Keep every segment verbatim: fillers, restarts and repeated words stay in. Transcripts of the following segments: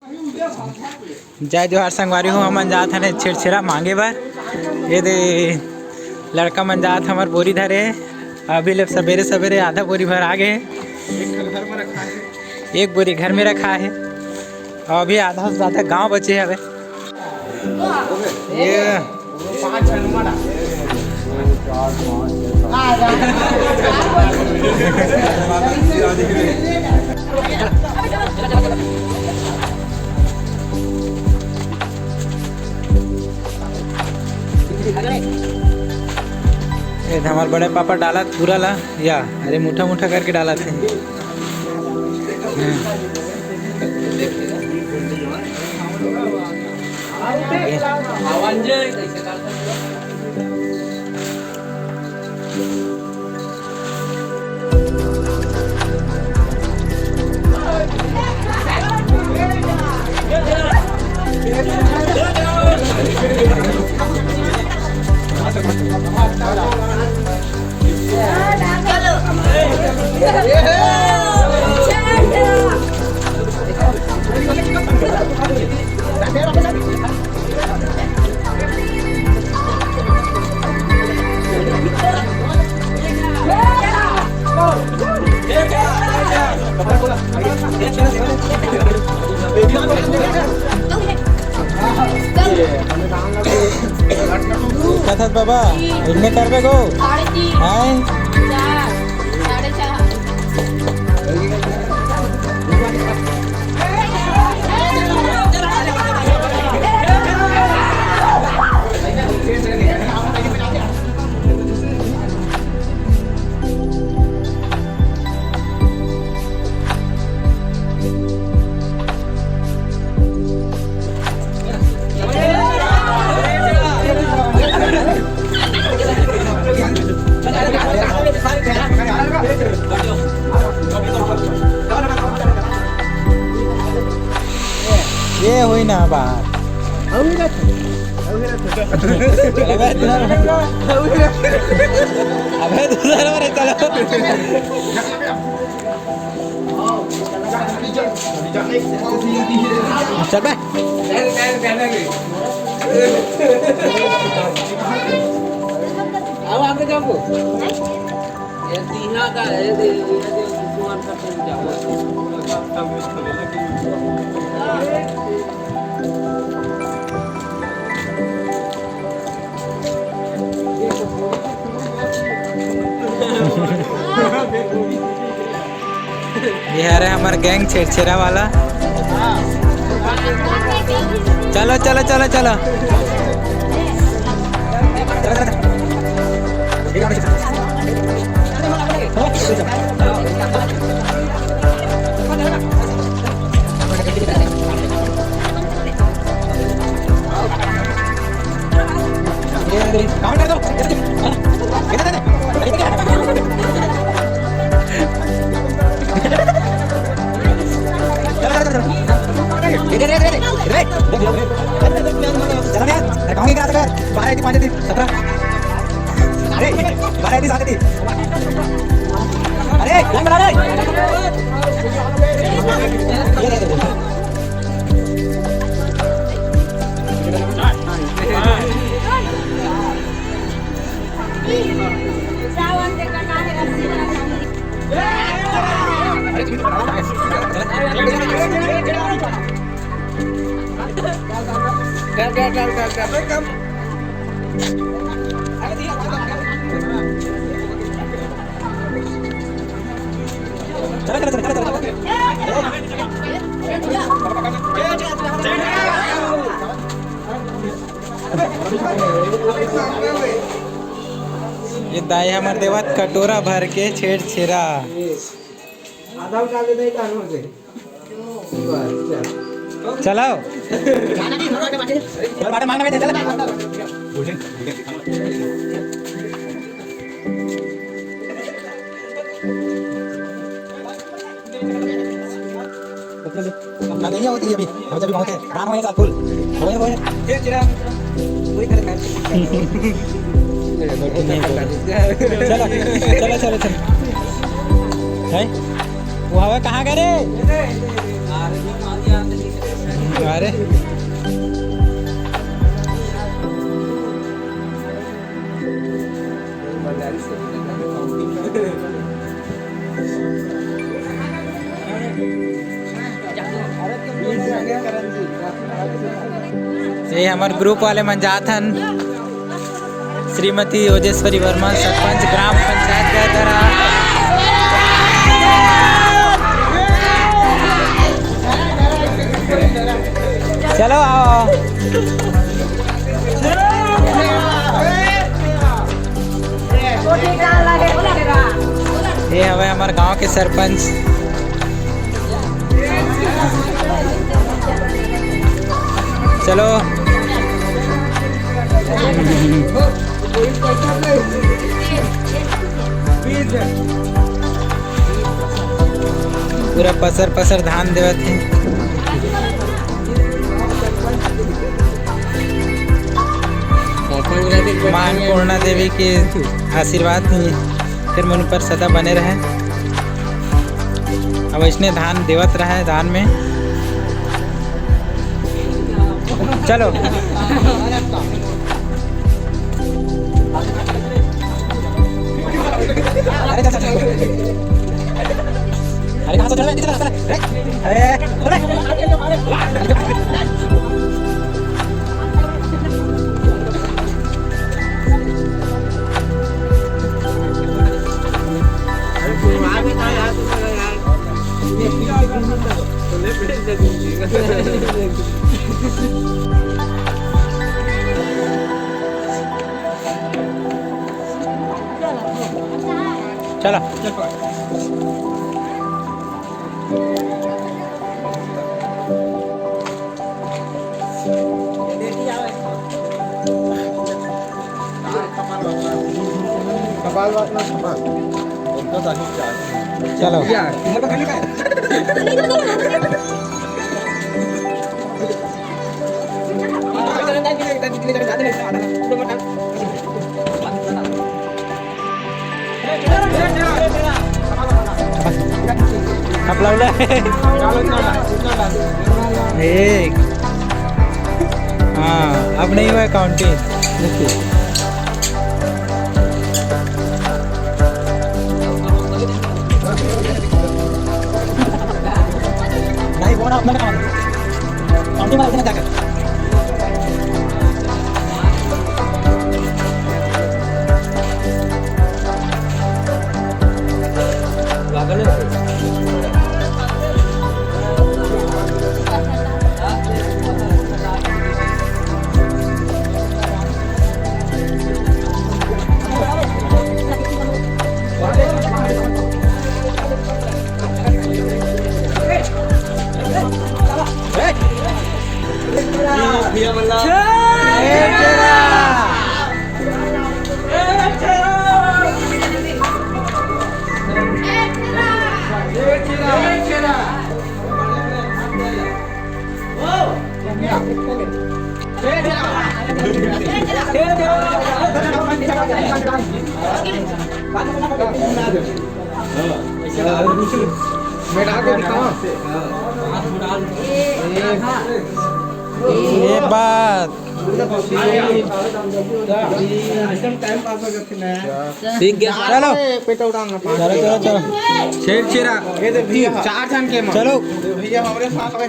जय जोहार संगवारी हो, हमन जात हन छेरछेरा मांगे बर। ये दे लड़का मन जात हमर बोरी धरे हे। अभी ले सबेरे सबेरे आधा बोरी भर आ गे हे। एक बोरी घर में रखा है, अभी आधा से ज्यादा गांव बचे हवे। ये ये हमर बड़े पापा डालत पूरा ला, या अरे मुठा मुठा करके डालत हे। हाँ। कथस बाबा, इतने करबे गो? साढ़े तीन। हैं? चार, साढ़े चार। ये होई ना बात। अबे दूसरा नंबर है, चलो। चल बे। आओ, आगे जाओ। ये तीना का है, ये, ये, ये दुकान का पेन जाओ। ये हरे हमर गैंग छेरछेरा वाला। चलो, चलो, चलो, चलो। बारह, पाँच, तीन, सत्रह। अरे, बारह, तीन, सात, तीन। अरे, लाइन बना रे। ये दाई हमर देवत कटोरा भर के छेरछेरा। आधा उठा ले, नहीं तो अनमोल से। चलाओ। बाटे मांगना बेटे, चल। अपना नहीं होती अभी, हम जब भी पहुंचे, राम होए साथ फुल। होए, होए। चलो, चलो, चलो, चलो। हैं? वो हवा कहाँ गए रे? अरे, ये हमर ग्रुप वाले मन जात हन। श्रीमती ओजेश्वरी वर्मा, सरपंच ग्राम पंचायत गैदरा। चलो आओ। ये हवे हमर गांव के सरपंच। चलो। पूरा पसर पसर धान देवत हे। माँ अन्नपूर्णा देवी के आशीर्वाद ही फिर मन पर सदा बने रहे। अब इसने धान देवत रहे, धान में। चलो। अरे, चल, चल, चल। अरे, कहाँ से चल रहा है? चल, चल, चल। अरे, अरे, अरे। चलो। कपाल बात ना छपा। उनका तो अभी चार। चलो। यार। आप लावलं? एक। हाँ, अब नहीं हुआ काउंटिंग। नहीं, वो ना अपना काम है। काउंटिंग वाला इतना जाकर। बैठा के दिखाओ। ये बात। सीख गया। चलो। पेट उठाना। चलो, चलो, चलो। छेड़ छेड़ा। ये दे भैया। चार जन के मार। चलो। भैया हमारे साथ में।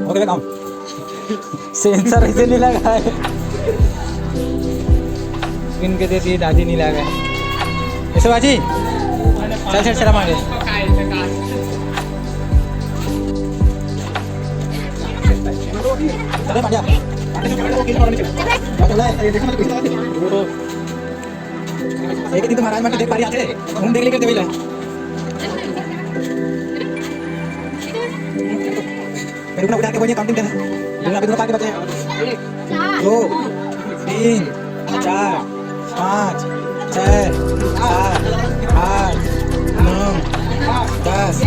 हो गया काम। सेंसर ऐसे नहीं लगा है। इनके दे दिए, दादी नहीं लगा है। ऐसे बाजी। चल, चल, चल, मांगे। अरे, बढ़िया। एक दिन तो महाराज मन के देख पारी आथे, घूम देख लेके देवेला। फिर रुकना उठा के बोलिए, काउंटिंग करना। बोलना, अभी दोनों पार्टी बचे हैं। दो, तीन, चार, पाँच, छः, सात, आठ, नौ, दस।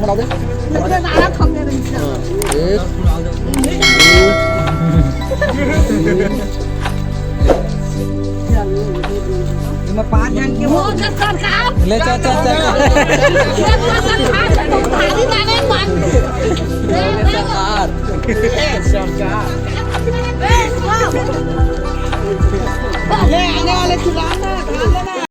एक, दो, तीन। एमा पाँच झन के हो। ले, चल, चल, चल, चल। भारी जाने मन। सरकार।